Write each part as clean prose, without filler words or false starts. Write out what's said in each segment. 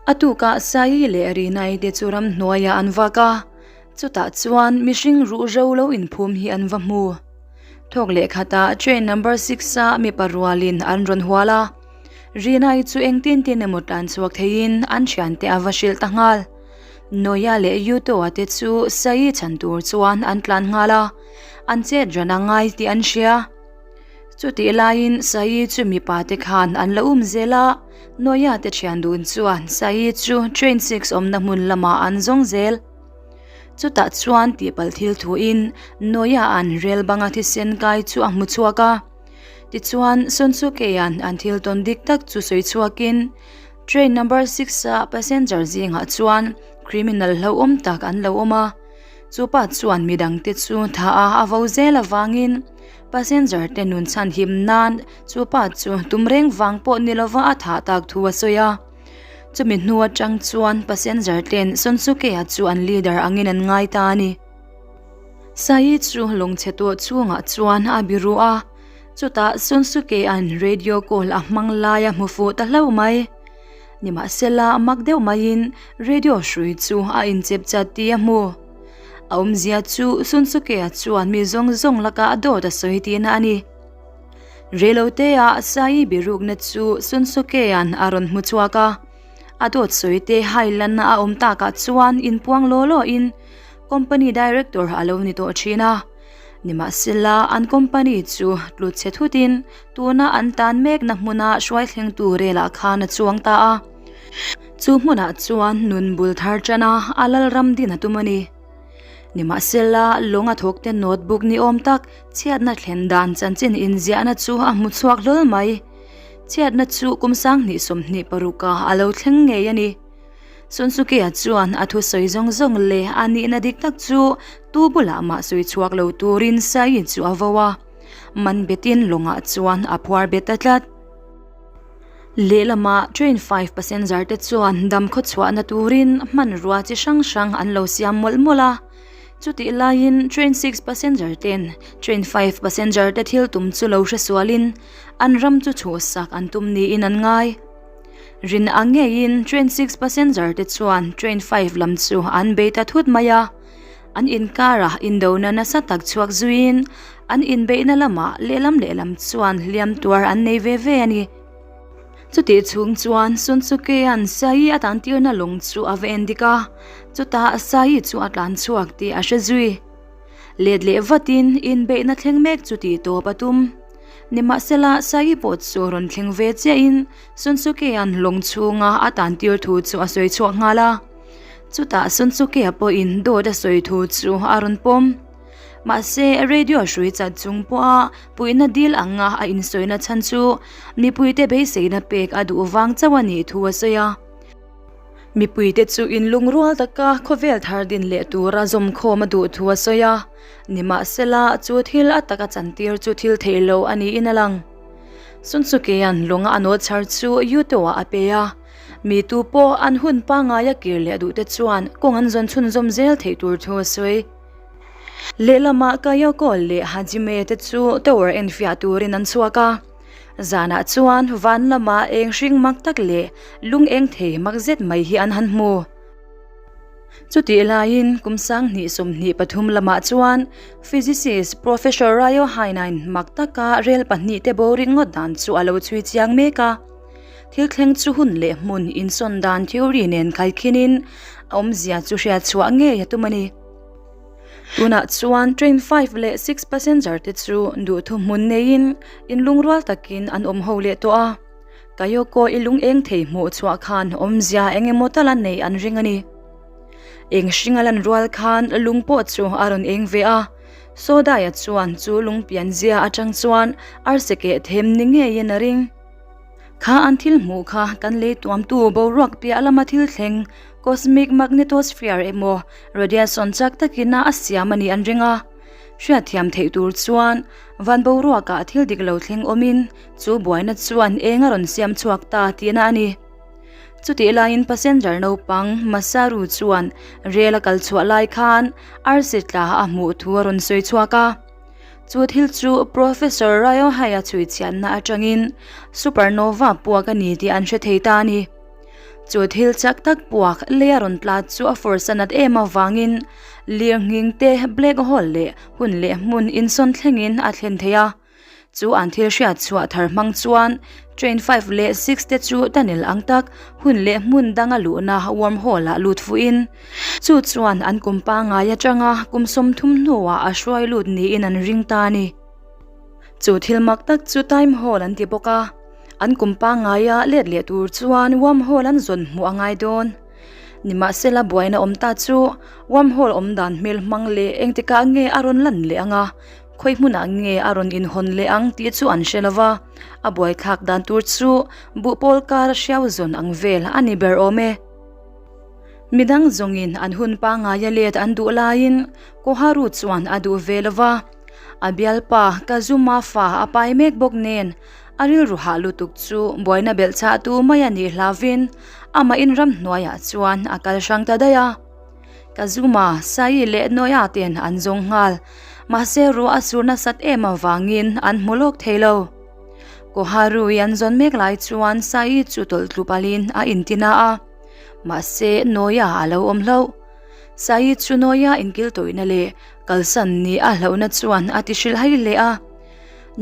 A tukah Saii leh Rinai te chu ramhnuaiah an vak a, chutah chuan mihring ruhro lo inphum hi an va hmu. Thawk leh khatah train number six-a mipa rualin an rawn hual a, Rinai chu engtin tin emaw tlan chhuak theiin an thiante a va hrilh ta nghal. Noya leh Yuto-a te chu Saii chhan tur chuan an tlan nghal a, an chet ran a ngai tih an hria. Chutih laiin Saii chu mipa te khan an la um zel a, Noya te thian dun chuan Saii chu train six awmna hmun lamah an zawng zel. Chutah chuan tihpalh thil thuin Noya an rel banga thisen kai chu a hmu chhuak a. Tichuan Sunsuke-a'n an thil tawn dik tak chu sawi chhuakin train number six-a passenger zingah chuan criminal hlauhawm tak an lo awm a. Chu pa chuan midangte chu tha a a vo zel avangin passenger te nun chhan him nan chu pa chu tum reng vang pawh ni lova a thah tak thu a sawi a. Chumi hnu atang chuan passenger ten Sunsuke-a chu an leader angin an ngai ta a ni. Saii chu lawngchhe tawh chungah chuan a biru a, chutah Sunsuke-a'n radio call a hmang lai a hmu fuh ta hlauh mai. Nimahsela mak deuh maiin radio hrui chu a inchep chat tih a hmu. A awmzia chu Sunsuke-a chuan mi zawng zawng laka a dawt a sawi tihna a ni. Reilotea Saii birukna chu Sunsuke-a'n a rawn hmu chhuak a, a dawt sawi te hailanna a awm takah chuan inpuang law lawin company director a lo ni tawh thin a. Nimahsela, an company chu tlut chhe thutin tuna an tan mekna hmuna hruai thlengtu relah khan a chuang ta a. Chu hmunah chuan nun bul thar tan a, a lalram din a tum a ni. Nimahsela, lawng a thawkte notebook ni awm tak chhiatna thlen dan chanchin inziahna chu a hmu chhuak hlawl mai. Chhiatna chu kum 2026 ah a lo thleng ngei a ni. Sunsuke-a chuan a thusawi zawng zawng leh a nihna dik tak chu tu bulah mah sawi chhuak lo turin Saii chu a vo a, man betin lawngah chuan a phuar bet ta tlat. Lehlamah train five passenger te chuan dam khaw chhuahna turin hmanrua chi hrang hrang an lo siam mawlh mawlh a, chutih laiin train six passenger ten train five passenger te thil tum chu lo hresualin an ram chu chhuhsak an tum niin an ngai. Rin ang ngeiin train six passenger te chuan train five lam chu an bei ta thut mai a, an inkarah indona nasa tak chhuak zuiin an inbeihna lamah lehlam lehlam chuan hliam tuar an nei ve ve a ni. Chutih chhung chuan Sunsuke-a'n Saii a tan tirna lawng chu a va en dik a, chutah Saii chu a tlan chhuak tih a hre zui. Let leh vatin inbeihna thleng mek chu tih tawp a tum. Nimahsela, Saii pawh chu rawn thleng ve chiahin Sunsuke-a'n lawng chhunga a tan tir thu chu a sawi chhuak nghal a. Chutah Sunsuke-a pawhin dawt a sawi thu chu a rawn pawm. Mahse, radio hrui chat chung pawha puihna dil anga a insawina chhan chu mipuite beiseina pek a duh vang chauh a nih thu a sawi a. Mipuite chu inlungrual taka khawvel thar din leh tura zawmkhawm a duh thu a sawi a, nimahsela chu thil a taka chantir chu thil theih lo a niin a lang. Sunsuke-a'n lawnga a nawt chhar chu Yuto-ah a pe a, mi tu pawh an hun pangaia kir leh duhte chuan kawng an zawn chhunzawm zel theih tur thu a sawi. Lehlamah Kayoko leh Hajime te chu tower enfiah turin an chhuak a. Zanah chuan van lama eng hring mak tak leh lung eng thei mak zet mai hi an han hmu. Chutih laiin kum 2023 lamah chuan physicist Professor Ryo Hainain mak taka rel pahnihte bo ringawt dan chu a lo chhui chiang mek a. Thil thleng chu hun leh hmun insawn dan theory nen khaikhinin a awmzia chu hriatchhuah ngei a tum a ni. Tunah chuan train five leh six passenger te chu duhthu hmun neiin inlungrual takin an awm ho leh tawh a, Kayoko i lung eng thei hmuh chhuah khan awmzia eng emaw tala neih an ring a ni. Eng hring a lan rual khan lung pawh chu a rawn eng ve a, Sodai-a chuan chu lung pianzia atang chuan arsi keh them ni ngeiin a ring. Kha an thil hmuh kha kan lei tuamtu boruak piah lama thil thleng cosmic magnetosphere emaw radiation chak takin a a siam a nih an ring a. Hriatthiam theih tur chuan van boruakah thil dik lo thleng awmin chu buaina chuan eng a rawn siam chhuak ta tihna a ni. Chutih laiin passenger naupang Masaru chuan rel a kal chhuah lai khan arsi tla a hmuh thu a rawn sawi chhuak a. Chu thil chu Professor Ryohei-a chhui chhiatna atangin supernova puak a ni tih an hre thei ta a ni. Chu thil chak tak puak lei a rawn tla chu a force a nat em avangin lirnghing te, black hole leh hun leh hmun insawn thlengin a thlen thei a. Chu an thil hriat chhuah thar hmang chuan train five leh six te chu tunnel ang tak hun leh hmun danga luhna wormhole ah lut fuhin chu chuan an kum pangngai atanga kum 30 hnuah a hruai lut niin an ring ta a ni. Chu thil mak tak chu time hole an ti bawk a, an kum pangngaia let leh tur chuan wormhole an zawn hmuh a ngai dawn. Nimahsela buaina awm ta chu wormhole awm dan hmel hmang leh engtikah nge a rawn lan leh ang a, Khawi hmunah nge a rawn inhawn leh ang tih chu an hre lo va, a buaithlak dan tur chu buhpawl kar a hriau zawn ang vel a ni ber awm e. Midang zawngin an hun pangaia let an duh laiin Koharu chuan a duh ve lo va, a bialpa Kazuma fa a pai mek bawk nen a rilru hah lutuk chu buaina belh chah tu mai a nih hlauvin amah in ramhnuaiah chuan a kal hrang ta daih a. Kazuma, Sai leh Noya ten an zawng nghal. Mahse ruah a sur nasat em avangin an hmu lawk thei lo. Koharu-i an zawn mek lai chuan Sai chu tawlh tlu palin a inti na a. Mahse Noya a lo awm hlauh. Sai chu Noya inkil tawihna leh kalsan nih a hlauhna chuan a ti hrilh hai hle a.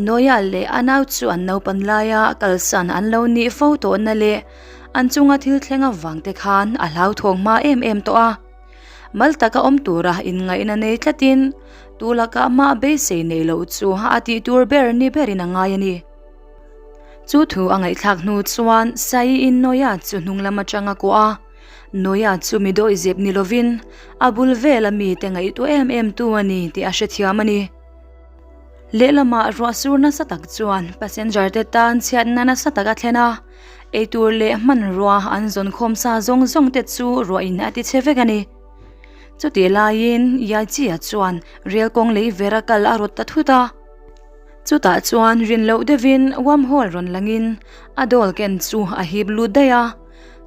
Noya leh a nau chu an naupan laia kalsan an lo nih fo tawhna leh an chunga thil thleng avang te khan a hlauthawng hma em em tawh a. Mal taka awm tura inngaihna nei tlatin tu lakah mah beisei nei loh chu a tih tur ber ni berin a ngai a ni. Chu thu a ngaihthlak hnu chuan Saiin Noya chu hnung lam atang a kuah a. Noya chu mi dawihzep ni lovin a bul vela mite ngaihtuah em em tu a ni tih a hrethiam a ni. Lehlamah ruah sur nasa tak chuan passenger te tan chhiatna nasa tak a thlen a, eitur leh hmanrua an zawn khawm sa zawng zawng te chu ruahin a ti chhe vek a ni. Chutih laiin Yaichi-a chuan rel kawng lei vera kal a rawt ta thut a. Chutah chuan rin loh deuhin wormhole rawn langin a dawl ken chu a hip lut daih a,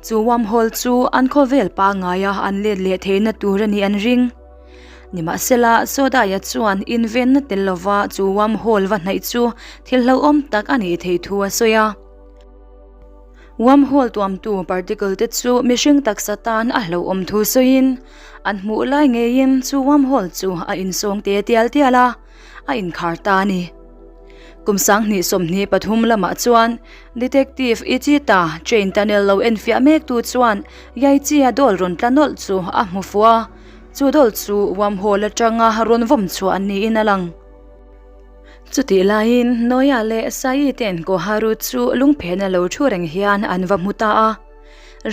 chu wormhole chu an khawvel pangngaia an let leh theihna tur a nih an ring. Nimahsela, Sodaya chuan invenna tel lova chu wormhole va hnaih chu thil hlauhawm tak a nih theih thu a sawi a. Wormhole tuamtu particle te chu mihring taksa tan a hlauhawm thu sawiin, an hmuh lai ngeiin chu wormhole chu a insawng te tial tial a, a inkhar ta a ni. Kum 2023 lamah chuan Detective Ichita train tunnel lo enfiah mektu chuan Yaichi-a dawl rawn tla nawlh chu a hmu fuh a, chu dawl chu wormhole atanga rawn vawm chhuah niin a lang. Chutih laiin Noya leh Sai ten Koharu chu lungphena lo thu reng hian an va hmu ta a.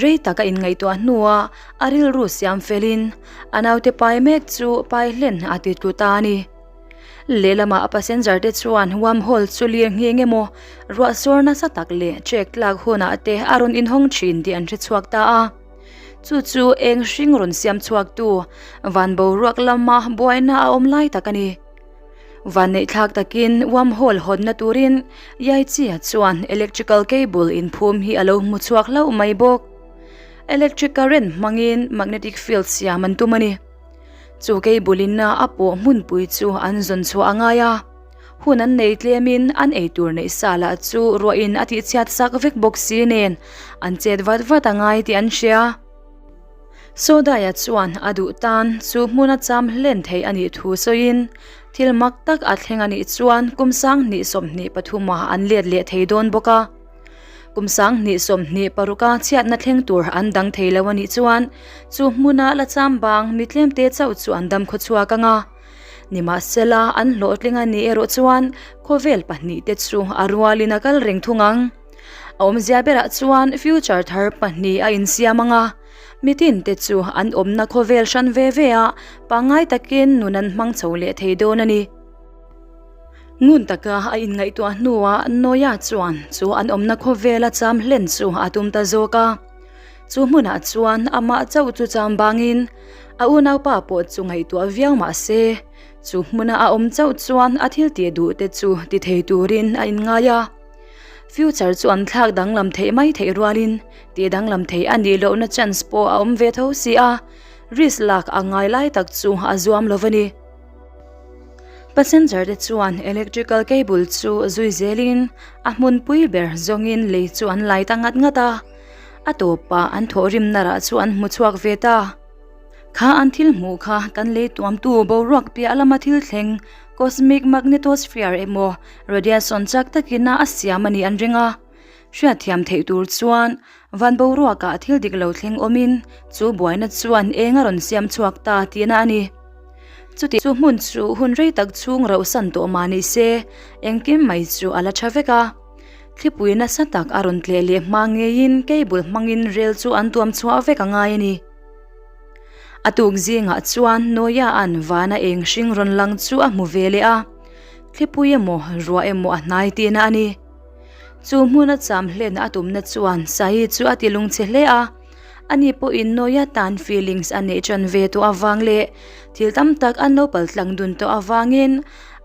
Rei tak a inngaihtuah hnuah a rilru siam felin a naute pai mek chu pai hlen a ti tlu ta a ni. Lehlamah a passenger te chuan wormhole chu lir nghe nge maw ruah sawr nasa tak leh trek tlak hunah te a rawn inhawng thin tih an hre chhuak ta a. Chu chu eng hring rawn siam chhuak tu van boruak lama buaina a awm lai tak a ni. Vanneihthlak takin wormhole hawnna turin Yaichi-a chuan electrical cable inphum hi a lo hmu chhuak hlauh mai bawk. Electric current hmangin magnetic field siam an tum a ni. Chu cable in a pawh hmunpui chu an zawn chhuah a ngai a, hun an nei tlemin an eitur neih sa lah chu ruahin a tihchhiat sak vek bawk si nen an chet vat vat a ngai tih an hria. Sodaya chuan a duh tan chu hmuna cham hlen theih a nih thu sawiin thil mak tak a thleng a nih chuan kum 2023 ah an let leh thei dawn bawk a. Kum 2026 a chhiatna thleng tur an dang thei lo a nih chuan chu hmuna la cham bang mi tlemte chauh chu an dam khawchhuak ang a. Nimahsela an hlawhtling a nih erawh chuan khawvel pahnihte chu a rualin a kal reng thung ang. A awmzia berah chuan future thar pahnih a insiam ang a, mitinte chu an awmna khawvel hran ve ve a pangngai takin nun an hmang chho leh thei dawn a ni. Ngun taka a inngaihtuah hnuah Noya chuan chu an awmna khawvela cham hlen chu a tum ta zawk a. Chu hmunah chuan amah chauh chu cham bangin a unaupa pawh chu ngaihtuah viau mah se, chu hmuna a awm chauh chuan a thil tih duh te chu ti thei turin a inngai a. Future chu an thlak danglam theih mai theih rualin tih danglam theih a nih lohna chance pawh a awm ve tho si a, risk lak a ngai lai tak chu a zuam lo a ni. Passenger te chuan electrical cable chu zui zelin a hmunpui ber zawngin lei chu an lai ta ngat ngat a. A tawpah an thawhrimna rah chu an hmu chhuak ve ta. Kha an thil hmuh kha kan lei tuamtu boruak piah lama thil thleng cosmic magnetosphere emaw radiation chak takina a siam a nih an ring a. Hriatthiam theih tur chuan van boruakah thil dik lo thleng awmin chu buaina chuan eng a rawn siam chhuak ta tihna a ni. Chuti chu hmun chu hun rei tak chhung rauhsan tawh mah ni se engkim mai chu a la tha vek a. Thlipui nasa tak a rawn tleh leh hma ngeiin cable hmangin rel chu an tuam chhuah vek a ngai a ni. A tuk zingah chuan Noia-a'n vana eng hring rawn lang chu a hmu ve leh a, thlipui emaw ruah emaw a hnai tihna a ni. Chu hmuna cham hlen a tumna chuan Sai chu a ti lungchhe hle a, ani pawhin Noia tan feelings a neih ṭan ve tawh avang leh thil tam tak an lo paltlang dun tawh avangin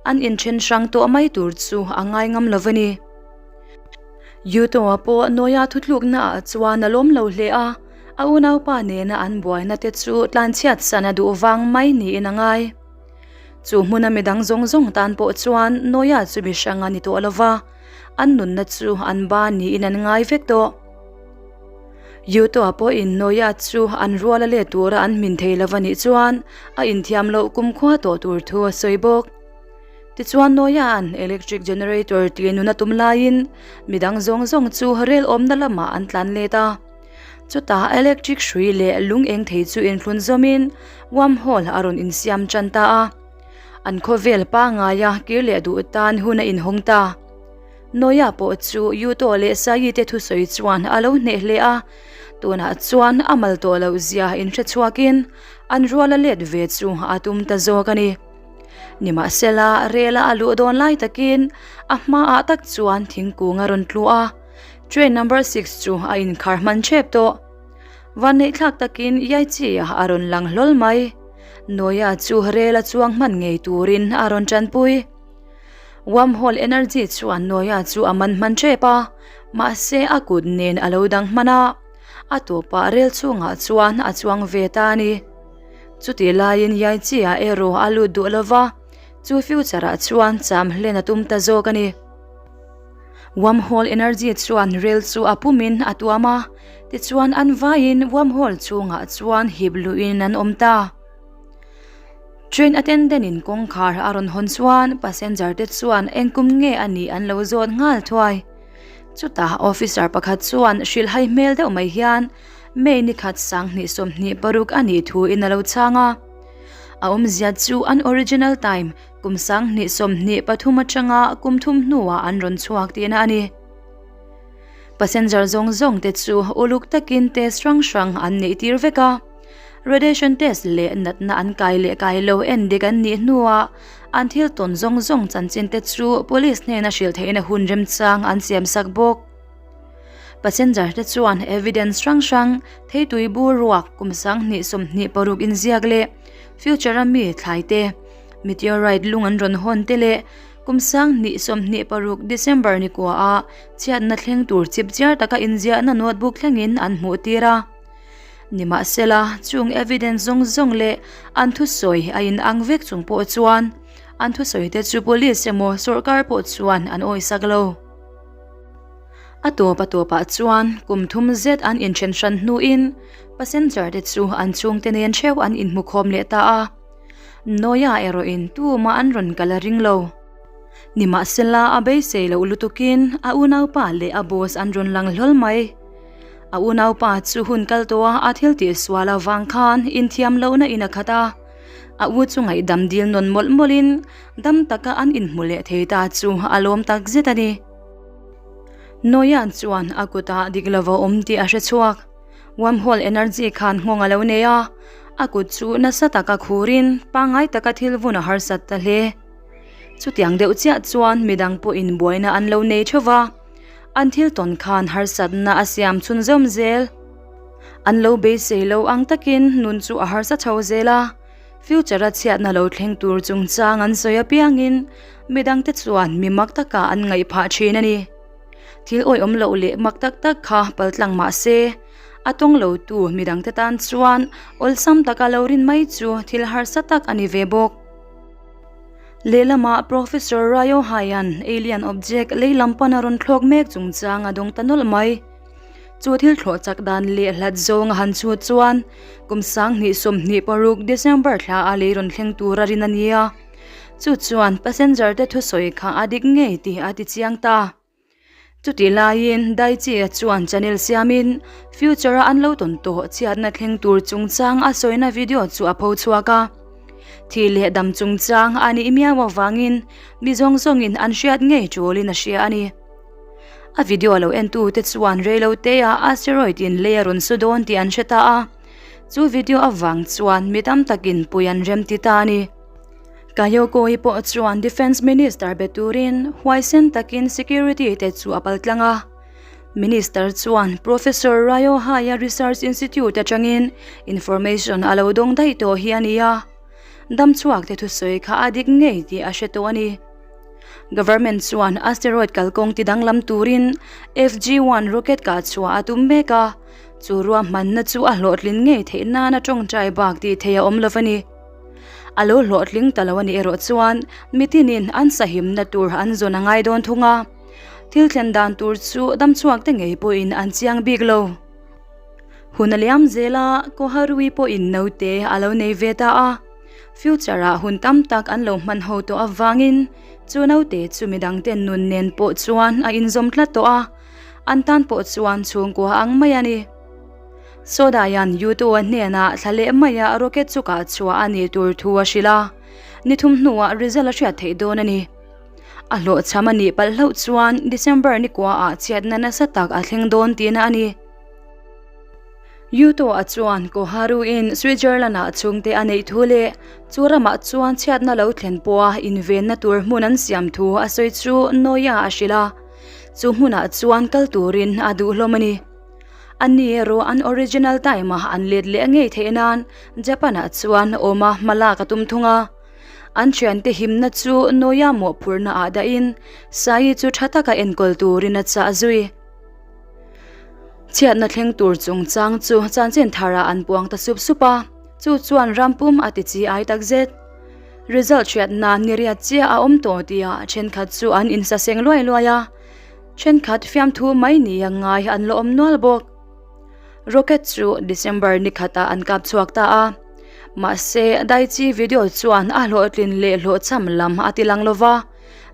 an inṭhen hrang tawh mai tur chu a ngai ngam lo a ni. Yuto-a pawh Noia thutlukna ah chuan a lawm lo hle a, a unaupa nena an buaina te chu tlanchhiat san a duh vang mai niin a ngai. Chu hmuna midang zawng zawng tan pawh chuan Noia chu mi hrang a ni tawh lo va, an nunna chu an ba niin an ngai vek tawh. Yuto-a pawhin Noia chu an rual a let tura an hmin thei lo va nih chuan a inthiam loh kumkhua tawh tur thu a sawi bawk. Tichuan Noia-a'n electric generator tih nun a tum laiin midang zawng zawng chu rel awmna lamah an tlan let a. Chutah electric hrui leh lung eng thei chu inthlun zawmin wormhole a rawn insiam tan ta a. An khawvel pangaia kir leh duh tan hun a inhawng ta. Noia pawh chu Yuto leh Sayi te thusawi chuan a lo hneh hle a, tunah chuan a mal tawh loh zia inhre chhuakin an ruala let ve chu a tum ta zawk a ni. Nimahsela, rela a luh dawn lai takin a hmaah tak chuan thingkung a rawn tlu a, train number six chu a inkhar hman ṭhep tawh. Vanneihthlak takin Yaichi a rawn lang hlawl mai. Noia chu rela chuang hman ngei turin a rawn ṭanpui. Wormhole energy chuan Noia chu a man hman ṭhep a, mahse a kut nen a lo dang hman a, a tawpah rel chhungah chuan a chuang ve ta a ni. Chutih laiin Yaichi-a erawh a lut duh lova, chu future-ah chuan cham hlen a tum ta zawk a ni. Wormhole energy chuan rel chu a pumin a tuam a, tichuan an vaiin wormhole chhungah chuan hip luhin an awm ta. Train attendant-in kawngkhar a rawn hawn chuan passenger te chuan engkum nge a nih an lo zawt nghal thuai. Chutah officer pakhat chuan hrilhhai hmel deuh mai hian May ni khat 2026 a nih thu in a lo chhang a. A awmzia chu an original time kum 2023 atanga kum thum hnuah an rawn chhuak tihna a ni. Passenger zawng zawng te chu uluk takin test hrang hrang an neih tir vek a. Radiation test leh natna an kai leh kai lo en dik an nih hnuah an thil tawn zawng zawng chanchin te chu police hnena hrilh theihna hun remchang an siam sak bawk. Passenger te chuan evidence hrang hrang theitui bur ruak kum 2026 inziak leh future a mi thlai te, meteorite lung an rawn hawn te leh kum 2026 December ni kua a chhiatna thleng tur chip chiar taka inziahna notebook thlengin an hmuh tir a. Nimahsela, chung evidence zawng zawng leh an thusawi a inang vek chung pawh chuan an thusawi te chu police emaw sawrkar pawh chuan an awisak lo. A tawp a tawpah chuan kum thum zet an inthen hran hnuin passenger te chu an chhungte nen theuh an inhmukhawm leh ta a. Noia erawhin tumah an rawn kal a ring lo. Nimahsela a beisei loh lutukin a unaupa leh a boss an rawn lang hlawl mai. A unaupa chu hun kal tawha a thil tihsual avang khan inthiam lohna in a khat a. A u chu ngaihdam dil nawn mawlh mawlhin dam taka an inhmu leh thei ta chu a lawm takzet a ni. Noyan chuan a kutah dik lova awm tih a hre chhuak. Wormhole energy khan nghawng a lo nei a, a kut chu nasa taka khurin pangngai taka thil vun a harsat ta hle. Chutiang deuh chiah chuan midang pawhin buaina an lo nei theuh va, an thil tawn khan harsatna a siam chhunzawm zel. An lo beisei lo ang takin nun chu a harsa chho zel a, future-a chhiatna lo thleng tur chungchang an sawi apiangin midangte chuan mi mak taka an ngaih phah thin a ni. Thil awihawm loh leh mak tak tak kha paltlang mah se, a tawng lo tu midangte tan chuan awlsam taka lo rin mai chu thil harsa tak a ni ve bawk. Lehlamah Professor Ryo Haian alien object lei lam pan a rawn thlawk mek chungchang a dawng ta nawlh mai. Chu thil thlawh chak dan leh hlat zawng a han chhut chuan kum 2026 December thla a lei rawn thleng tur a rin a ni a. Chu chuan passenger te thusawi kha a dik ngei tih a ti chiang ta. Chutih laiin Daichi-a chuan channel siamin future-a an lo tawn tawh chhiatna thleng tur chungchang a sawina video chu a pho chhuak a. Thih leh dam chungchang a nih miau avangin mi zawng zawngin an hriat ngei tulin a hria a ni. A video lo entute chuan reilotea asteroid in lei a rawn su dawn tih an hre ta a, chu video avang chuan mi tam takin pui an remti ta a ni. Kayoko-i pawh chuan Defence Minister be turin huaisen takin security te chu a pal tlang a. Minister chuan Professor Ryohaya Research Institute atangin information a lo dawng daih tawh hi a ni a. Damchhuak te thusawi kha a dik ngei tih a hre tawh a ni. Government chuan asteroid kalkawng ti danglam turin FG-1 rocket kah chhuah a tum mek a, chu ruahmanna chu a hlawhtlin ngei theih nana tawngtai bak tih theih a awm lo a ni. A lo hlawhtling ta lo a nih erawh chuan mitinin an sahimna tur an zawn a ngai dawn thung a, thil thlen dan tur chu damchhuak te ngei pawhin an chiang bik lo. Hun a liam zel a, Koharui pawhin naute a lo nei ve ta a, future ah hun tam tak an lo hman ho tawh avangin chu naute chu midangte nun nen pawh chuan a inzawm tlat tawh a, an tan pawh chuan chhungkua ang mai a ni. Sawdaia'n Yuto-a hnenah thla leh maia rocket chu kah chhuah a nih tur thu a hrilh a, ni thum hnuah result a hriat theih dawn a ni. A hlawhchham a nih palh hlauh chuan December ni kuaah chhiatna nasa tak a thleng dawn tihna a ni. Yuto-a chuan Koharu-in Switzerland-ah chhungte a neih thu leh chu ramah chuan chhiatna lo thlen pawha invenna tur hmun an siam thu a sawi chu Noya a hrilh a, chu hmunah chuan kal turin a duh hlawm a ni. Anni erawh an original time a an let leh ngei theih nan Japan ah chuan awm a hma lak a tum thung a. An thiante himna chu Noya mawhphurhna ah dahin Sai chu tha taka enkawl turin a chah zui. Chhiatna thleng tur chungchang chu chanchin tharah an puang ta sup sup a, chu chuan ram pum a ti chi ai takzet. Result hriatna ni riat chiah a awm tawh tihah thenkhat chu an insaseng luai luai a. Thenkhat fiamthu mai nia ngai an la awm nual bawk. Rocket chu December ni khatah an kap chhuak ta a, mahse Daichi video chuan a hlawhtlin leh hlawhchham lam a ti lang lo va,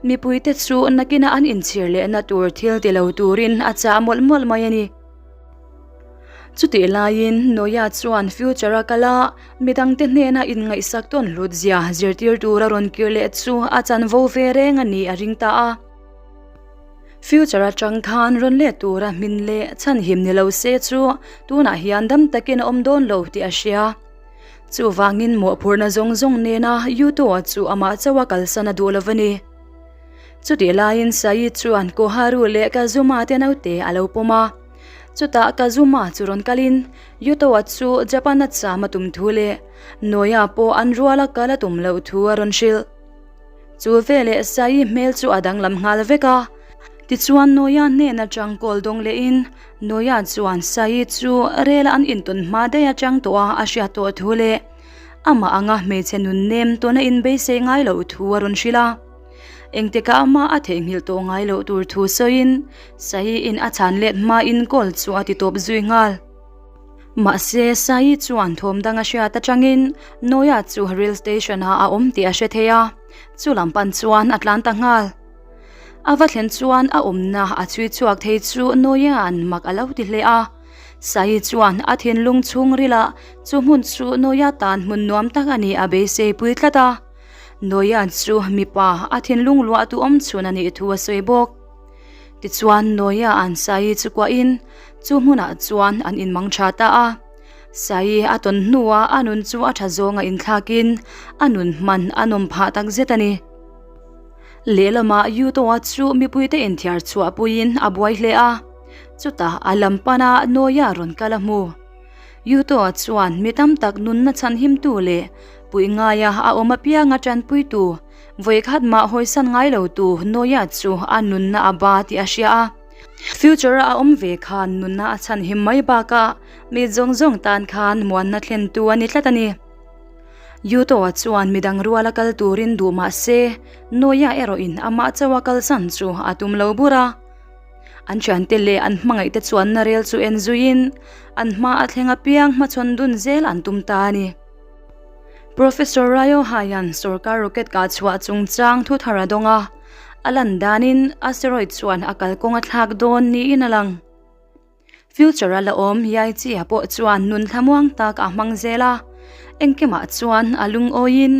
mipuite chu nakina an inchhir lehna tur thil ti lo turin a chah mawlh mawlh mai a ni. Chutih laiin Noya chuan future a kal a, midangte hnena inngaihsak tawn hlut zia zirtir tura rawn kir leh chu a chanvo ve reng a nih a ring ta a. Future atang khan rawn let tura hmin leh chhanhim ni lo se chu tunah hian dam takin a awm dawn lo tih a hria. Chuvangin mawhphurhna zawng zawng nena Yuto-a chu amah chauha kalsan a duh lo a ni. Chutih laiin Sayid chuan Koharu leh Kazuma te naute a lo pawm a. Chutah Kazuma chu rawn kalin Yuto-a chu Japan-a cham a tum thu leh Noya pawh an ruala kal a tum loh thu a rawn hrilh. Chu veleh Saii hmel chu a danglam nghal vek a. Tichuan Noya hnen atang kawl dawng lehin Noya chuan Saii chu rel an intawn hma daih atang tawh a a hriat tawh thu leh amah anga hmeichhe nun nem tawn a inbeisei ngai loh thu a rawn hrilh a. Engtikah mah a theihnghilh tawh ngai loh tur thu sawiin Saii in a chhan let hmain kawl chu a ti tawp zui nghal. Mahse, Saii chuan thawm dang a hriat atangin Noya chu rail station ah a awm tih a hre thei a, chu lam pan chuan a tlan ta nghal. A va thlen chuan a awmna a chhui chhuak thei chu Noya'n mak a lo ti hle a. Saii chuan a thinlung chhungrilah chu hmun chu Noya tan hmun nuam tak a nih a beisei pui tlat a. Noya chu mipa a thinlung luah tu awm chhun a nih thu a sawi bawk. Tichuan Noia an Saii chu kuahin chu hmunah chuan an inmang tha ta a. Saii a tawn hnuah a nun chu a tha zawnga inthlakin a nun hman a nawm phah tak zet a ni. Lehlamah Yuto-a chu mipuite inthiar chhuah puiin a buai hle a, chutah a lam pana Noia rawn kal a hmu. Yuto-a chuan mi tam tak nunna chhanhimtu leh puih ngaia a awm apianga tanpuitu Vawikhat mah hawisan ngai lo tu Noya chu a nunna a ba tih a hria a. Future a awm ve khan nunna a chhan him mai bakah mi zawng zawng tan khan muanna thlen tu a ni tlat a ni. Yuto-a chuan midang ruala kal turin duh mah se Noya erawhin amah chauha kalsan chu a tum lo bur a. An thiante leh an hmangaihte chuanna rel chu en zuiin an hma a thleng apiang hmachhawn dun zel an tum ta a ni. Professor Ryohaian sorkar rocket kah chhuah chungchang thu thar a dawng a, a lan danin asteroid chuan a kalkawng a thlak dawn niin a lang. Future a la awm Yaichi-a pawh chuan nun thlamuang tak a hmang zel a, engkimah chuan a lungawiin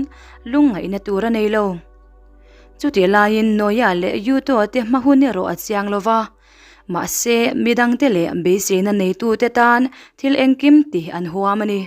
lungngaihna tur a nei lo. Chutih laiin Noya leh Yuto te hma hun erawh a chiang lo va, mahse midangte leh beiseina neitute tan thil engkim tih an huam a ni.